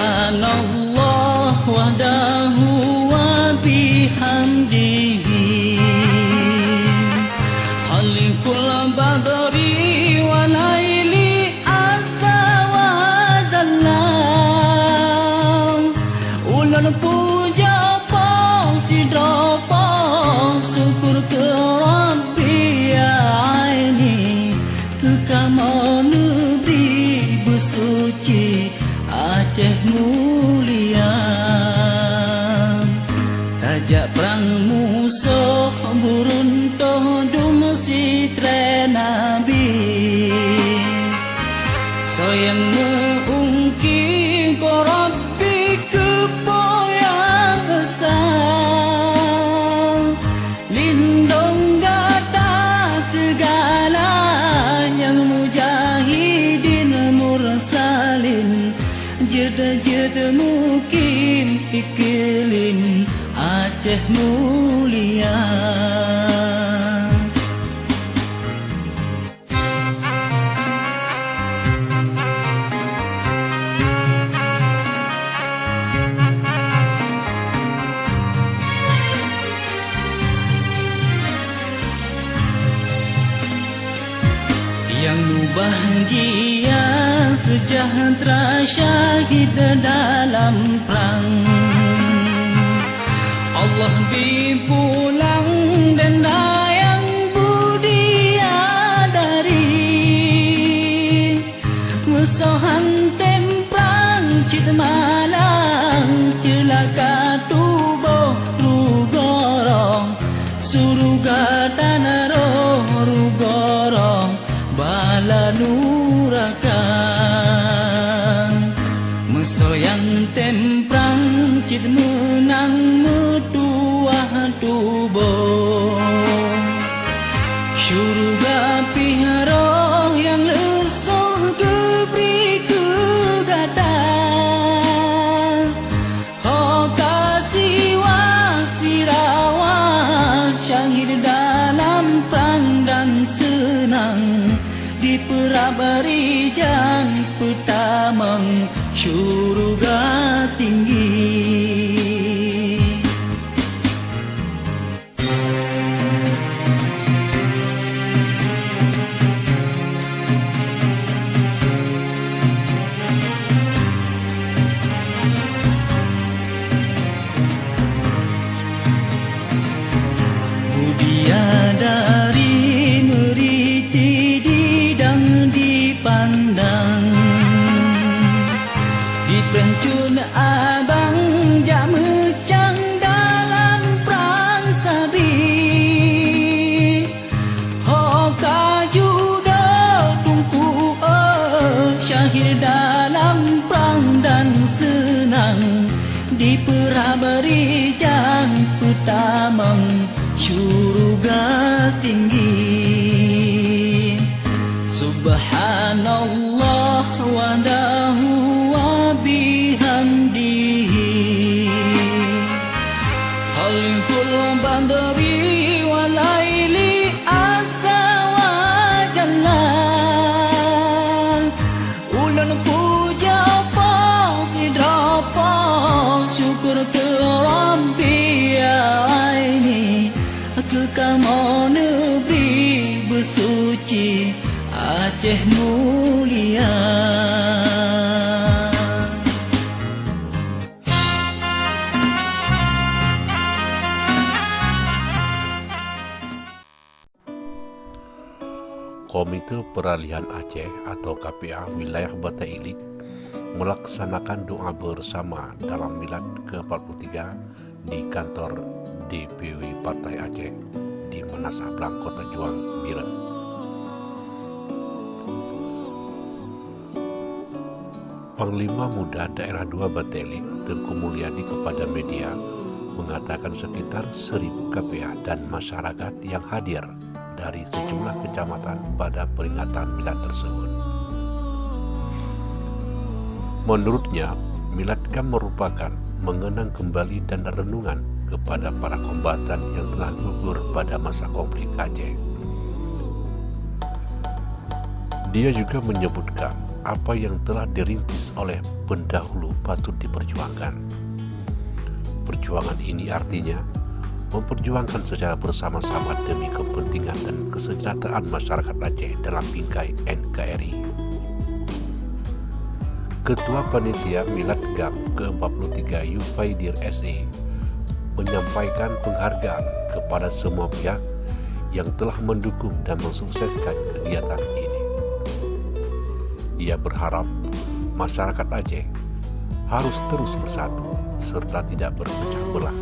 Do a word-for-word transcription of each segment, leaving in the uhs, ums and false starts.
Subhanallah wahdahu wa bihamdihi. Khaliqul badri wa laili azza wa jalla. Ulôn puja Po sidroe Po, syukur keu Rabbi ya aini, keu kamoe neubri beusuci Aceh mulia. Tajak prang musoh buruntoh dum sitré nabi. Soe nyang meu-ungki Po Rabbi keu Po nyang esa. Lindong gata sigala nyang mujahidin mursalin, jeuet-jeuet mukim iklim Aceh mulia. Nyang mubahgia seujahteura syahid dalam prang. Allah bri pulang denda nyang beudia dari. Meusoh han tem prang cit malang, ceulaka tuboh rugoe roh, syeuruga dan roh rugoe roh bala nuraka. Meusoh nyang tem prang cit meunang meutuwah tuboh, syeuruga pih roh nyang leusôh geubri keu gata. Ho ka siwa sirawa syahid dalam prang dan seunang, dipeurab rijang peutamong syeuruga tinggi. Beudia dari meuriti didang dipandang, di peuncut abang jak meucang dalam prang sabi. Ho ka judo teungku, oh, syahid dalam prang dan seunang, dipeurab rijang peutamong syeuruga tinggi. Subhanallah wahdahu wa bihamdihi. Khalqul badri wal laili azza wa jalla. Ulôn puja Po sidroe Po, syukur keu Rabbi ya aini, keu kamoe neubri beusuci Aceh mulia. Komite Peralihan Aceh atau K P A Wilayah Batée Iliek melaksanakan doa bersama dalam milad ke empat puluh tiga di kantor D P W Partai Aceh di Meunasah Blang, Kota Juang, Bireuen. Panglima Muda Daerah dua Batée Iliek, Teungku Mulyadi, kepada media mengatakan sekitar seribu K P A dan masyarakat yang hadir dari sejumlah kecamatan pada peringatan milad tersebut. Menurutnya, milad GAM merupakan mengenang kembali dan renungan kepada para kombatan yang telah gugur pada masa konflik Aceh. Dia juga menyebutkan apa yang telah dirintis oleh pendahulu patut diperjuangkan. Perjuangan ini artinya memperjuangkan secara bersama-sama demi kepentingan dan kesejahteraan masyarakat Aceh dalam bingkai N K R I. Ketua Panitia Milad GAM ke empat puluh tiga Yufaidir S E menyampaikan penghargaan kepada semua pihak yang telah mendukung dan mensukseskan kegiatan ini. Ia berharap masyarakat Aceh harus terus bersatu serta tidak berpecah belah,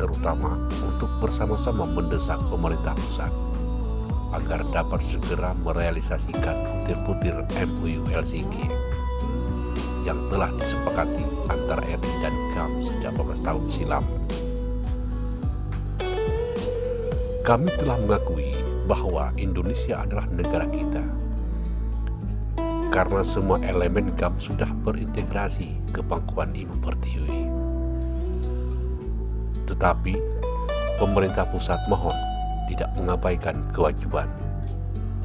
terutama untuk bersama-sama mendesak pemerintah pusat agar dapat segera merealisasikan butir-butir M O U Helsinki yang telah disepakati antara R I dan GAM sejak empat belas tahun silam. Kami telah mengakui bahwa Indonesia adalah negara kita, karena semua elemen GAM sudah berintegrasi ke pangkuan Ibu Pertiwi. Tetapi, pemerintah pusat mohon tidak mengabaikan kewajiban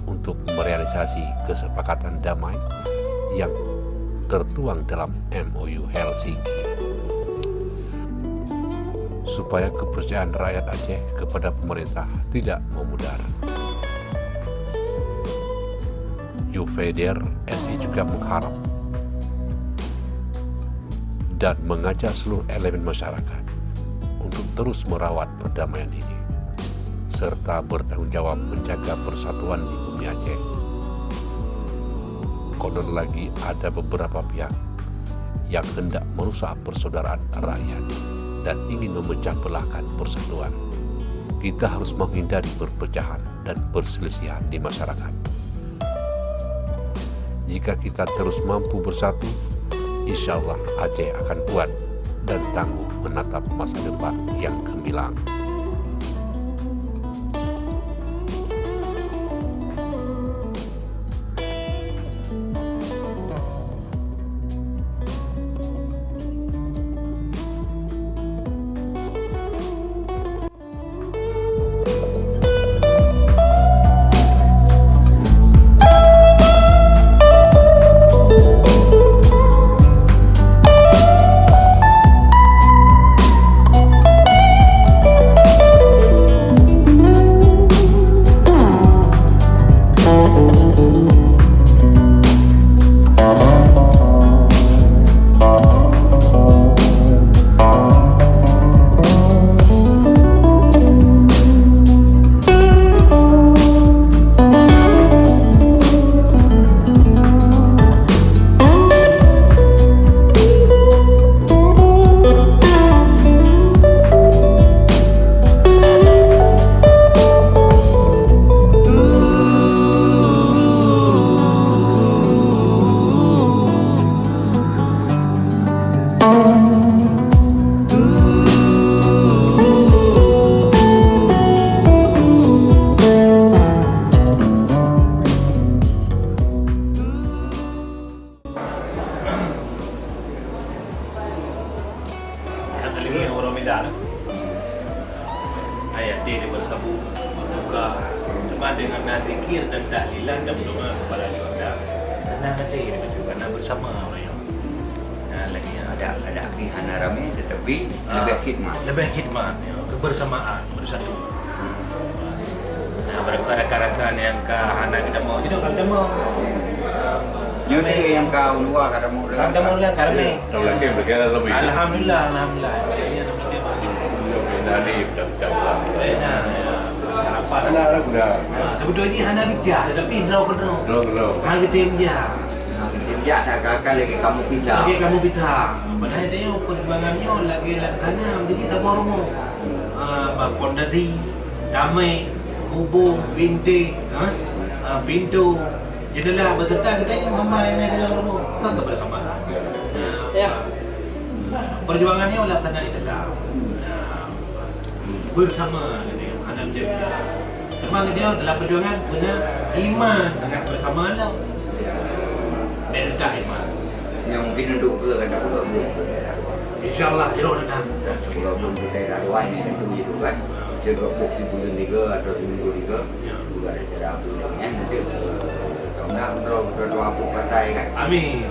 untuk merealisasi kesepakatan damai yang tertuang dalam M O U Helsinki, supaya kepercayaan rakyat Aceh kepada pemerintah tidak memudar. Yufaidir S E juga mengharap dan mengajak seluruh elemen masyarakat untuk terus merawat perdamaian ini, serta bertanggung jawab menjaga persatuan di bumi Aceh. Konon lagi ada beberapa pihak yang hendak merusak persaudaraan rakyat dan ingin memecah belahkan persatuan. Kita harus menghindari perpecahan dan perselisihan di masyarakat. Jika kita terus mampu bersatu, insya Allah Aceh akan kuat dan tangguh menatap masa depan yang gemilang. Nyang ka lheueh nyoe uroe Medan, ayat T di bersabu, berbuka, teuma deungon na zikir dan tahlilan dan doa kepada Ali Wanda. Keunan até di baju, karena bersama orang yang. Nah, lagi yang ada, ada api hana ramai, tetapi Ah, lebih khidmat. Lebih khidmat, ya, kebersamaan, bersatu. Nah, pada rakan-rakan yang ka hana kita mau, kita ka kita mau. Nyoe ni yang ka uluwa ka tamong. Ka kita mau ulang, ka ramai. Tahu lagi berkira lebih. Alhamdulillah, alhamdulillah. Ini ada berkira. Dari pecah-pecah belah. Eh, nah, ya. Harapan Hana ada guna. Ha, sebetul jih hana bijak, tetapi droe keudroe. Droe keudroe. Ha, geutem jak. Ha, geutem jak, tak akan lagi kamoe pisah. Lagi kamoe pisah. Padahai tanyoe perjuangan nyoe lagi laksana, jadi saboh rumoh. Ha, bah pondasi, damai, bubông, binteng, ha, ha, pintu, jendela, beserta geutanyoe hamba nyang ada dalam rumoh. Kan kebersamaan. Ha, ya. Perjuangan nyoe laksana Islam. Ha, bersama, hana macam-macam. Teuma geutanyoe dalam perjuangan beuna iman ngon bersama Allah. Bèk reutah iman. Nyang mungkin untuk ke kata buka belum ke daerah luar. InsyaAllah, jroh datang. Kalau belum ke daerah luar ini tentu itu kan. Jaga pok di bulan tiga atau di minggu tiga. Ya. Juga ada cara apa yang mungkin. Kalau nak, kalau dua-dua partai kan. Amin.